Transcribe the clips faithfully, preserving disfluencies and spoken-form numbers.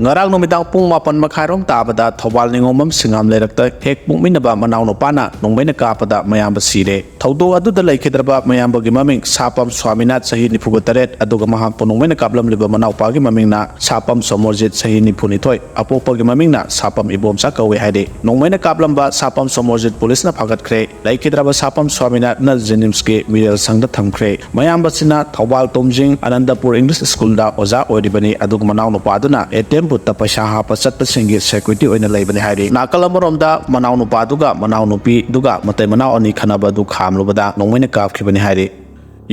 ꯉꯔꯥꯡ ꯅꯨꯃꯤꯗꯥꯡ ꯄꯨꯡ ꯃꯥꯄꯟ ꯃꯈꯥꯏꯔꯣꯝ ꯇꯥꯕꯗ ꯊꯧꯕꯥꯜ ꯅꯤꯉꯣꯝꯕꯝ ꯁꯤꯡꯉꯥꯝ ꯂꯩꯔꯛꯇ ꯍꯦꯛ ꯄꯣꯛꯃꯤꯟꯅꯕ ꯃꯅꯥꯎꯅꯨꯄꯥꯅ ꯅꯣꯡꯃꯩꯅ ꯀꯥꯞꯄꯗ ꯃꯌꯥꯝꯕ ꯁꯤꯔꯦ꯫ ꯊꯧꯗꯣꯛ ꯑꯗꯨꯗ ꯂꯩꯈꯤꯗ꯭ꯔꯕ ꯃꯌꯥꯝꯕꯒꯤ ꯃꯃꯤꯡ ꯁꯥꯄꯝ ꯁ꯭ꯋꯥꯃꯤꯅꯥꯊ, ꯆꯍꯤ ꯅꯤꯐꯨꯒ ꯇꯔꯦꯠ, ꯑꯗꯨꯒ ꯃꯍꯥꯛꯄꯨ ꯅꯣꯡꯃꯩꯅ ꯀꯥꯞꯂꯝꯂꯤꯕ ꯃꯅꯥꯎꯄꯥꯒꯤ ꯃꯃꯤꯡꯅ ꯁꯥꯄꯝ ꯁꯣꯃꯣꯔꯖꯤꯠ, ꯆꯍꯤ ꯅꯤꯐꯨꯅꯤꯊꯣꯏ, ꯑꯄꯣꯛꯄꯒꯤ ꯃꯃꯤꯡꯅ ꯁꯥꯄꯝ ꯏꯕꯣꯝꯆꯥ ꯀꯧꯏ ꯍꯥꯏꯔꯤ꯫ ꯅꯣꯡꯃꯩꯅ ꯀꯥꯞꯂꯝꯕ ꯁꯥꯄꯝ ꯁꯣꯃꯣꯔꯖꯤꯠ ꯄꯨꯂꯤꯁꯅ ꯐꯥꯒꯠꯈ꯭ꯔꯦ꯫ ꯂꯩꯈꯤꯗ꯭ꯔꯕ ꯁꯥꯄꯝ ꯁ꯭ꯋꯥꯃꯤꯅꯥꯊꯅ ꯖꯦꯅꯤꯝꯁꯀꯤ ꯃꯤꯔꯦꯜ ꯁꯪꯗ ꯊꯝꯈ꯭ꯔꯦ꯫ ꯃꯌꯥꯝꯕꯁꯤꯅ ꯊꯧꯕꯥꯜ ꯇꯣꯝꯖꯤꯡ ꯑꯅꯟꯗꯄꯨꯔ ꯏꯪꯂꯤꯁ ꯁ꯭ꯀꯨꯜꯗ ꯑꯣꯖꯥ ꯑꯣꯏꯔꯤꯕꯅꯤ, ꯑꯗꯨꯒ ꯃꯅꯥꯎꯅꯨꯄꯥꯗꯨꯅ ꯑꯦ ꯇꯤ ꯑꯦꯝ ꯕꯨꯠꯇ ꯄꯩꯁꯥ ꯍꯥꯞꯄ ꯆꯠꯄꯁꯤꯡꯒꯤ ꯁꯦꯀ꯭ꯌꯨꯔꯤꯇꯤ ꯑꯣꯏꯅ ꯂꯩꯕꯅꯤ ꯍꯥꯏꯔꯤ꯫ ꯅꯥꯀꯜ ꯑꯃꯔꯣꯝꯗ ꯃꯅꯥꯎꯅꯨꯄꯥꯗꯨꯒ ꯃꯅꯥꯎꯅꯨꯄꯤꯗꯨꯒ ꯃꯇꯩ ꯃꯅꯥꯎ ꯑꯅꯤ ꯈꯠꯅꯕ ꯑꯗꯨ ꯈꯥꯝꯂꯨꯕꯗ ꯅꯣꯡꯃꯩꯅ ꯀꯥꯞꯈꯤꯕꯅꯤ ꯍꯥꯏꯔꯤ꯫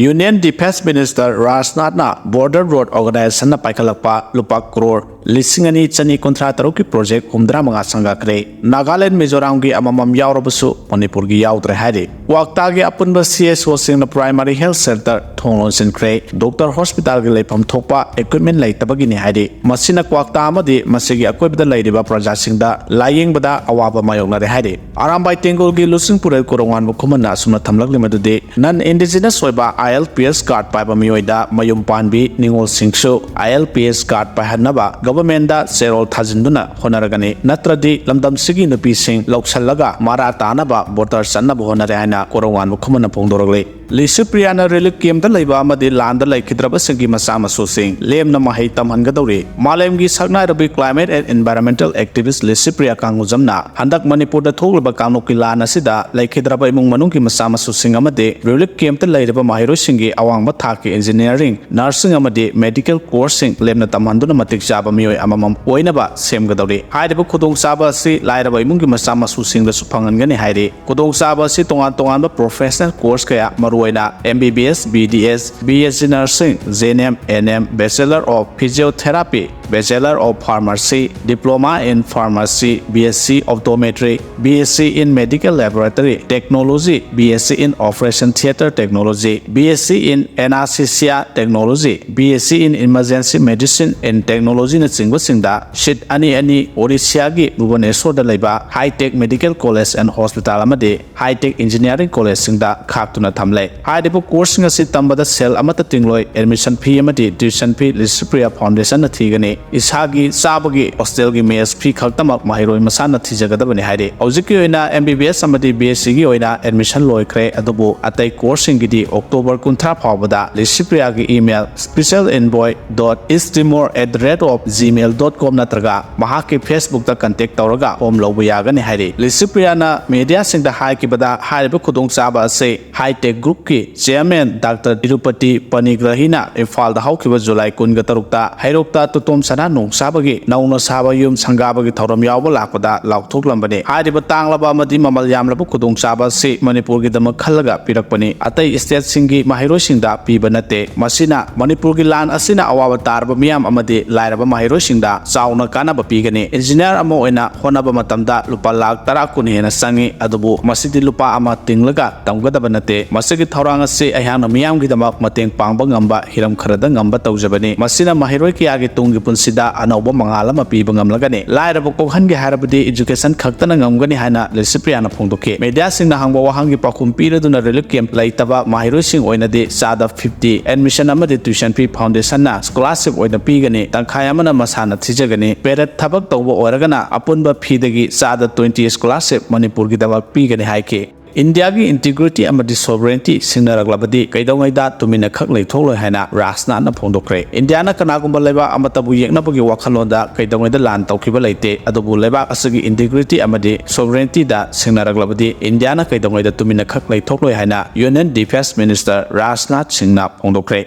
ꯌꯨꯅꯤꯌꯟ ꯗꯤꯐꯦꯟꯁ ꯃꯤꯅꯤꯁꯇꯔ ꯔꯥꯖꯅꯥꯊꯅ ꯕꯣꯔꯗꯔ ꯔꯣꯗ ꯑꯣꯔꯒꯅꯥꯏꯖꯦꯁꯟꯅ ꯄꯥꯏꯈꯠꯂꯛꯄ ꯂꯨꯄꯥ ꯀ꯭ꯔꯣꯔ ꯂꯤꯁꯤꯡ ꯑꯅꯤ ꯆꯅꯤ ꯀꯨꯟꯊ꯭ꯔꯥ ꯇꯔꯨꯛꯀꯤ ꯄ꯭ꯔꯣꯖꯦꯛ ꯍꯨꯝꯗ꯭ꯔꯥ ꯃꯉꯥ ꯁꯪꯒꯠꯈ꯭ꯔꯦ꯫ ꯅꯥꯒꯥꯂꯦꯟ, ꯃꯤꯖꯣꯔꯥꯝꯒꯤ ꯑꯃꯃꯝ ꯌꯥꯎꯔꯕꯁꯨ ꯃꯅꯤꯄꯨꯔꯒꯤ ꯌꯥꯎꯗ꯭ꯔꯦ ꯍꯥꯏꯔꯤ꯫ ꯀ꯭ꯋꯥꯛꯇꯥꯒꯤ ꯑꯄꯨꯟꯕ ꯁꯤ ꯑꯦꯁ ꯑꯣꯁꯤꯡꯅ ꯄ꯭ꯔꯥꯏꯃꯥꯔꯤ ꯍꯦꯜꯊ ꯁꯦꯟꯇꯔ ꯊꯣꯡ ꯂꯣꯟꯁꯤꯟꯈ꯭ꯔꯦ꯫ ꯗꯣꯛꯇꯔ ꯍꯣꯁꯄꯤꯇꯥꯜꯒꯤ ꯂꯩꯐꯝ ꯊꯣꯛꯄ ꯏꯀ꯭ꯋꯤꯞꯃꯦꯟ ꯂꯩꯇꯕꯒꯤꯅꯤ ꯍꯥꯏꯔꯤ꯫ ꯃꯁꯤꯅ ꯀ꯭ꯋꯥꯛꯇꯥ ꯑꯃꯗꯤ ꯃꯁꯤꯒꯤ ꯑꯀꯣꯏꯕꯗ ꯂꯩꯔꯤꯕ ꯄ꯭ꯔꯖꯥꯁꯤꯡꯗ ꯂꯥꯌꯦꯡꯕꯗ ꯑꯋꯥꯕ ꯃꯥꯌꯣꯛꯅꯔꯦ ꯍꯥꯏꯔꯤ꯫ ꯑꯔꯥꯝꯕꯥꯏ ꯇꯦꯡꯒꯣꯜꯒꯤ ꯂꯨꯆꯤꯡꯄꯨꯔꯦꯜ ꯀꯣꯔꯧꯉꯥꯟꯕ ꯈꯨꯃꯟꯅ ꯑꯁꯨꯝꯅ ꯊꯝꯂꯛꯂꯤ ꯃꯗꯨꯗꯤ, ꯅꯟ ꯏꯟꯗꯤꯖꯤꯅꯁ ꯑꯣꯏꯕ ꯑꯥꯏ ꯑꯦꯜ ꯄꯤ ꯑꯦꯁ ꯀꯥꯔꯗ ꯄꯥꯏꯕ ꯃꯤꯑꯣꯏꯗ ꯃꯌꯨꯝ ꯄꯥꯟꯕꯤ ꯅꯤꯉꯣꯜꯁꯤꯡꯁꯨ ꯑꯥꯏ ꯑꯦꯜ ꯄꯤ ꯑꯦꯁ ꯀꯥꯔꯗ ꯄꯥꯏꯍꯟꯅꯕ ꯒꯚꯔꯟꯃꯦꯟꯗ ꯆꯦꯔꯣꯜ ꯊꯥꯖꯤꯟꯗꯨꯅ ꯍꯣꯠꯅꯔꯒꯅꯤ꯫ ꯅꯠꯇ꯭ꯔꯗꯤ ꯂꯝꯗꯝꯁꯤꯒꯤ ꯅꯨꯄꯤꯁꯤꯡ ꯂꯧꯁꯤꯜꯂꯒ ꯃꯔꯥ ꯇꯥꯅꯕ ꯚꯣꯇꯔ ꯆꯠꯅꯕ ꯍꯣꯠꯅꯔꯦ ꯍꯥꯏꯅ ꯀꯣꯔꯧꯉꯥꯟꯕ ꯈꯨꯃꯟꯅ ꯐꯣꯡꯗꯣꯔꯛꯂꯤ꯫ ꯂꯤꯁꯨꯄ꯭ꯔꯤꯌꯥꯅ ꯔꯤꯂꯤꯐ ꯀꯦꯝꯞꯇ ꯂꯩꯕ ꯑꯃꯗꯤ ꯂꯥꯟꯗ ꯂꯩꯈꯤꯗ꯭ꯔꯕꯁꯤꯡꯒꯤ ꯃꯆꯥ ꯃꯁꯨꯁꯤꯡ ꯂꯦꯝꯅ ꯃꯍꯩ ꯇꯝꯍꯟꯒꯗꯧꯔꯤ꯫ ꯃꯥꯂꯦꯝꯒꯤ ꯁꯛꯅꯥꯏꯔꯕꯤ climate and environmental activist ꯂꯤꯁꯨꯄ꯭ꯔꯤꯌꯥ ꯀꯥꯡꯒꯨꯖꯝꯅ ꯍꯟꯗꯛ ꯃꯅꯤꯄꯨꯔꯗ ꯊꯣꯛꯂꯤꯕ ꯀꯥꯡꯂꯨꯞꯀꯤ ꯂꯥꯟ ꯑꯁꯤꯗ ꯂꯩꯈꯤꯗ꯭ꯔꯕ ꯏꯃꯨꯡ ꯃꯅꯨꯡꯒꯤ ꯃꯆꯥ ꯃꯁꯨꯁꯤꯡ ꯑꯃꯗꯤ ꯔꯤꯂꯤꯐ ꯀꯦꯝꯞꯇ ꯂꯩꯔꯤꯕ ꯃꯍꯩꯔꯣꯏꯁꯤꯡꯒꯤ ꯑꯋꯥꯡꯕ ꯊꯥꯛꯀꯤ ꯏꯟꯖꯤꯅꯤꯌꯥꯔꯤꯡ, ꯅꯔꯁꯤꯡ ꯑꯃꯗꯤ ꯃꯦꯗꯤꯀꯦꯜ ꯀꯣꯔꯁꯁꯤꯡ ꯂꯦꯝꯅ ꯇꯝꯍꯟꯗꯨꯅ ꯃꯇꯤꯛ ꯆꯥꯕ ꯃꯤꯑꯣꯏ ꯑꯃꯃꯝ ꯑꯣꯏꯅꯕ ꯁꯦꯝꯒꯗꯧꯔꯤ꯫ ꯍꯥꯏꯔꯤꯕ ꯈꯨꯗꯣꯡꯆꯥꯕ ꯑꯁꯤ ꯂꯥꯏꯔꯕ ꯏꯃꯨꯡꯒꯤ ꯃꯆꯥ ꯃꯁꯨꯁꯤꯡꯗꯁꯨ ꯐꯪꯍꯟꯒꯅꯤ ꯍꯥꯏꯔꯤ꯫ ꯈꯨꯗꯣꯡꯆꯥꯕ ꯑꯁꯤ ꯇꯣꯉꯥꯟ ꯇꯣꯉꯥꯟꯕ professional course ꯀꯌꯥ, ꯃꯔꯨꯑꯣꯏꯅ M B B S, B D S, B S C Nursing, G N M, N M, Bachelor of Physiotherapy, Bachelor of Pharmacy, Diploma in Pharmacy, B S C Optometry, B S C in Medical Laboratory Technology, B S C in Operation Theatre Technology, B S C in Anesthesia Technology, B S C in Emergency Medicine and Technology ꯅꯆꯤꯡꯕꯁꯤꯡꯗ ꯁꯤꯠ ꯑꯅꯤ ꯑꯅꯤ ꯑꯣꯔꯤꯁꯤꯌꯥꯒꯤ ꯚꯨꯕꯅꯦꯁꯣꯔꯗ ꯂꯩꯕ High Tech Medical College and Hospital ꯑꯃꯗꯤ High Tech Engineering Collegeꯁꯤꯡꯗ ꯈꯥꯛꯇꯨꯅ ꯊꯝꯂꯦ꯫ ꯍꯥꯏꯔꯤꯕ ꯀꯣꯔꯁꯁꯤꯡ ꯑꯁꯤ ꯇꯝꯕꯗ ꯁꯦꯜ ꯑꯃꯠꯇ ꯇꯤꯡꯂꯣꯏ꯫ ꯑꯦꯗꯃꯤꯁꯟ ꯐꯤ ꯑꯃꯗꯤ ꯇ꯭ꯌꯨꯁꯟ ꯐꯤ ꯂꯤꯁꯤꯄ꯭ꯔꯤꯌꯥ ꯐꯥꯎꯟꯗꯦꯁꯟꯅ ꯊꯤꯒꯅꯤ꯫ ꯏꯁꯥꯒꯤ ꯆꯥꯕꯒꯤ ꯍꯣꯁꯇꯦꯜꯒꯤ ꯃꯦꯁ ꯐꯤ ꯈꯛꯇꯃꯛ ꯃꯍꯩꯔꯣꯏ ꯃꯁꯥꯅ ꯊꯤꯖꯒꯗꯕꯅꯤ ꯍꯥꯏꯔꯤ꯫ ꯍꯧꯖꯤꯛꯀꯤ ꯑꯣꯏꯅ ꯑꯦꯝ ꯕꯤ ꯕꯤ ꯑꯦꯁ ꯑꯃꯗꯤ ꯕꯤ ꯑꯦꯁ ꯁꯤꯒꯤ ꯑꯣꯏꯅ ꯑꯦꯗꯃꯤꯁꯟ ꯂꯣꯏꯈ꯭ꯔꯦ, ꯑꯗꯨꯕꯨ ꯑꯇꯩ ꯀꯣꯔꯁꯁꯤꯡꯒꯤꯗꯤ ꯑꯣꯛꯇꯣꯕꯔ ꯀꯨꯟꯊ꯭ꯔꯥ ꯐꯥꯎꯕꯗ ꯂꯤꯁꯤꯄ꯭ꯔꯤꯌꯥꯒꯤ email special envoy dot easttimor at the rate of gmail dot com ꯅꯠꯇ꯭ꯔꯒ ꯃꯍꯥꯛꯀꯤ ꯐꯦꯁꯕꯨꯛꯇ ꯀꯟꯇꯦꯛ ꯇꯧꯔꯒ ꯐꯣꯝ ꯂꯧꯕ ꯌꯥꯒꯅꯤ ꯍꯥꯏꯔꯤ꯫ ꯂꯤꯁꯤꯄ꯭ꯔꯤꯌꯥꯅ ꯃꯦꯗꯤꯌꯥꯁꯤꯡꯗ ꯍꯥꯏꯈꯤꯕꯗ ꯍꯥꯏꯔꯤꯕ ꯈꯨꯗꯣꯡꯆꯥꯕ ꯑꯁꯤ ꯍꯥꯏꯇꯦꯛ ꯒ꯭ꯔꯨꯞꯀꯤ ꯆꯦꯌꯔꯃꯦꯟ ꯗꯥꯛꯇꯔ ꯇꯤꯔꯨꯄꯇꯤ ꯄꯅꯤꯒ꯭ꯔꯍꯤꯅ ꯏꯝꯐꯥꯜꯗ ꯍꯧꯈꯤꯕ ꯖꯨꯂꯥꯏ ꯀꯨꯟꯒ ꯇꯔꯨꯛꯇ ꯍꯩꯔꯣꯛꯇ ꯇꯣꯇꯣꯝ ꯁꯅꯥ ꯅꯣꯡ ꯁꯥꯕꯒꯤ ꯅꯧꯅ ꯁꯥꯕ ꯌꯨꯝ ꯁꯪꯒꯥꯕꯒꯤ ꯊꯧꯔꯝ ꯌꯥꯎꯕ ꯂꯥꯛꯄꯗ ꯂꯥꯎꯊꯣꯛꯂꯝꯕꯅꯤ꯫ ꯍꯥꯏꯔꯤꯕ ꯇꯥꯡꯂꯕ ꯑꯃꯗꯤ ꯃꯃꯜ ꯌꯥꯝꯂꯕ ꯈꯨꯗꯣꯡꯆꯥꯕ ꯑꯁꯤ ꯃꯅꯤꯄꯨꯔꯒꯤꯗꯃꯛ ꯈꯜꯂꯒ ꯄꯤꯔꯛꯄꯅꯤ, ꯑꯇꯩ ꯁ꯭ꯇꯦꯠꯁꯤꯡꯒꯤ ꯃꯍꯩꯔꯣꯏꯁꯤꯡꯗ ꯄꯤꯕ ꯅꯠꯇꯦ꯫ ꯃꯁꯤꯅ ꯃꯅꯤꯄꯨꯔꯒꯤ ꯂꯥꯟ ꯑꯁꯤꯅ ꯑꯋꯥꯕ ꯇꯥꯔꯕ ꯃꯤꯌꯥꯝ ꯑꯃꯗꯤ ꯂꯥꯏꯔꯕ ꯃꯍꯩꯔꯣꯏꯁꯤꯡꯗ ꯆꯥꯎꯅ ꯀꯥꯟꯅꯕ ꯄꯤꯒꯅꯤ꯫ ꯏꯟꯖꯤꯅꯤꯌꯥꯔ ꯑꯃ ꯑꯣꯏꯅ ꯍꯣꯠꯅꯕ ꯃꯇꯝꯗ ꯂꯨꯄꯥ ꯂꯥꯈ ꯇꯔꯥ ꯀꯨꯟ ꯍꯦꯟꯅ ꯆꯪꯏ, ꯑꯗꯨꯕꯨ ꯃꯁꯤꯗꯤ ꯂꯨꯄꯥ ꯑꯃ ꯇꯤꯡꯂꯒ ꯇꯝꯒꯗꯕ ꯅꯠꯇꯦ꯫ ꯃꯁꯤꯒꯤ ꯊꯧꯔꯥꯡ ꯑꯁꯤ ꯑꯩꯍꯥꯛꯅ ꯃꯤꯌꯥꯝꯒꯤꯗꯃꯛ ꯃꯇꯦꯡ ꯄꯥꯡꯕ ꯉꯝꯕ ꯍꯤꯔꯝ ꯈꯔꯗ ꯉꯝꯕ ꯇꯧꯖꯕꯅꯤ꯫ ꯃꯁꯤꯅ ꯃꯍꯩꯔꯣꯏ ꯀꯌꯥꯒꯤ ꯇꯨꯡꯒꯤ ꯄꯨꯟꯁꯤꯗ ꯑꯅꯧꯕ ꯃꯉꯥꯜ ꯑꯃ ꯄꯤꯕ ꯉꯝꯂꯒꯅꯤ꯫ ꯂꯥꯏꯔꯕ ꯀꯣꯛꯍꯟꯒꯦ ꯍꯥꯏꯔꯕꯗꯤ ꯏꯖꯨꯀꯦꯁꯟ ꯈꯛꯇꯅ ꯉꯝꯒꯅꯤ ꯍꯥꯏꯅ ꯂꯤꯁꯤꯄ꯭ꯔꯤꯌꯥꯅ ꯐꯣꯡꯗꯣꯛꯈꯤ꯫ ꯃꯦꯗꯤꯌꯥꯁꯤꯡꯅ ꯍꯪꯕ ꯋꯥꯍꯪꯒꯤ ꯄꯥꯎꯈꯨꯝ ꯄꯤꯔꯗꯨꯅ ꯔꯤꯂꯤꯐ ꯀꯦꯝꯞ ꯂꯩꯇꯕ ꯃꯍꯩꯔꯣꯏꯁꯤꯡ ꯑꯣꯏꯅꯗꯤ ꯆꯥꯗ ꯐꯤꯐꯇꯤ, ꯑꯦꯗꯃꯤꯁꯟ ꯑꯃꯗꯤ ꯇ꯭ꯌꯨꯁꯟ ꯐꯤ ꯐꯥꯎꯟꯗꯦꯁꯟꯅ ꯁ꯭ꯀꯣꯂꯥꯔꯁꯤꯞ ꯑꯣꯏꯅ ꯄꯤꯒꯅꯤ, ꯇꯪꯈꯥꯏ ꯑꯃꯅ ꯃꯁꯥꯅ ꯊꯤꯖꯒꯅꯤ꯫ ꯄꯦꯔꯦꯠ ꯊꯕꯛ ꯇꯧꯕ ꯑꯣꯏꯔꯒꯅ ꯑꯄꯨꯟꯕ ꯐꯤꯗꯒꯤ ꯆꯥꯗ ꯇ꯭ꯋꯦꯟꯇꯤ ꯁ꯭ꯀꯣꯂꯥꯔꯁꯤꯞ ꯃꯅꯤꯄꯨꯔꯒꯤꯗꯃꯛ ꯄꯤꯒꯅꯤ ꯍꯥꯏꯈꯤ꯫ ꯏꯟꯗꯤꯌꯥꯒꯤ ꯏꯟꯇꯤꯒ꯭ꯔꯤꯇꯤ ꯑꯃꯗꯤ ꯁꯣꯚꯔꯦꯟꯇꯤ ꯁꯤꯡꯅꯔꯛꯂꯕꯗꯤ ꯀꯩꯗꯧꯉꯩꯗ ꯇꯨꯃꯤꯟꯅ ꯈꯛ ꯂꯩꯊꯣꯛꯂꯣꯏ ꯍꯥꯏꯅ ꯔꯥꯖꯅꯥꯊꯅ ꯐꯣꯡꯗꯣꯛꯈ꯭ꯔꯦ꯫ ꯏꯟꯗꯤꯌꯥꯅ ꯀꯅꯥꯒꯨꯝꯕ ꯂꯩꯕꯥꯛ ꯑꯃꯠꯇꯕꯨ ꯌꯦꯛꯅꯕꯒꯤ ꯋꯥꯈꯜꯂꯣꯟꯗ ꯀꯩꯗꯧꯉꯩꯗ ꯂꯥꯟ ꯇꯧꯈꯤꯕ ꯂꯩꯇꯦ, ꯑꯗꯨꯕꯨ ꯂꯩꯕꯥꯛ ꯑꯁꯤꯒꯤ ꯏꯟꯇꯤꯒ꯭ꯔꯤꯇꯤ ꯑꯃꯗꯤ ꯁꯣꯚꯔꯦꯟꯇꯤꯗ ꯁꯤꯡꯅꯔꯛꯂꯕꯗꯤ ꯏꯟꯗꯤꯌꯥꯅ ꯀꯩꯗꯧꯉꯩꯗ ꯇꯨꯃꯤꯟꯅ ꯈꯛ ꯂꯩꯊꯣꯛꯂꯣꯏ ꯍꯥꯏꯅ ꯌꯨꯅꯤꯌꯟ ꯗꯤꯐꯦꯟꯁ ꯃꯤꯅꯤꯁꯇꯔ ꯔꯥꯖꯅꯥꯊ ꯁꯤꯡꯅ ꯐꯣꯡꯗꯣꯛꯈ꯭ꯔꯦ꯫